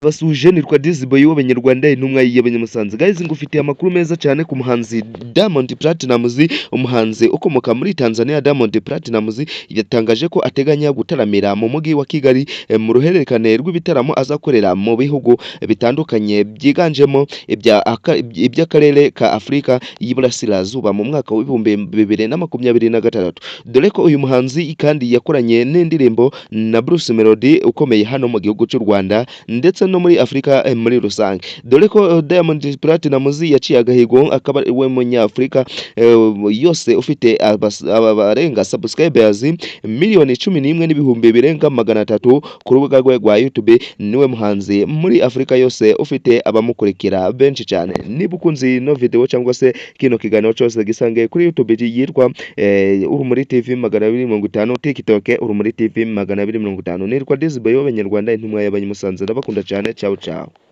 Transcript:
Basuhuje, nitwa Dizzy w'Abanyarwanda, intumwa y'Abanyamusanze. Guys, ngufitiye amakuru meza cyane ku muhanzi Diamond Platnumz, umuhanzi ukomoka muri Tanzania. Diamond Platnumz yatangaje ko ateganya gutaramira mu mujyi wa Kigali mu ruhererekane rw'ibitaramo azakorera mu bihugu bitandukanye byiganjemo iby'akarere ka Afurika y'Iburasirazuba mu mwaka wa 2026, dore ko uyu muhanzi kandi yakoranye n'indirimbo na Bruce Melody ukomeye hano mu gihugu cy'u Rwanda ndetse no muri Afurika muri rusange, dore ko Diamond Platnumz yaciye agahigo akaba ari we munyafurika yose ufite abarenga subscribers 11 n'ibihumbi birenga 300 ku rubuga rwe rwa YouTube. Niwe muhanzi muri Afurika yose ufite abamukurikira benshi cyane. Niba ukunze ino video cyangwa se kino kiganiro cyose, gisange kuri YouTube yitwa Urumuri TV 250, TikTok Urumuri TV 250. Nitwa Dizzy w'Abanyarwanda, intumwa y'Abanyamusanze. Ndabakunda cyane. Ciao ciao.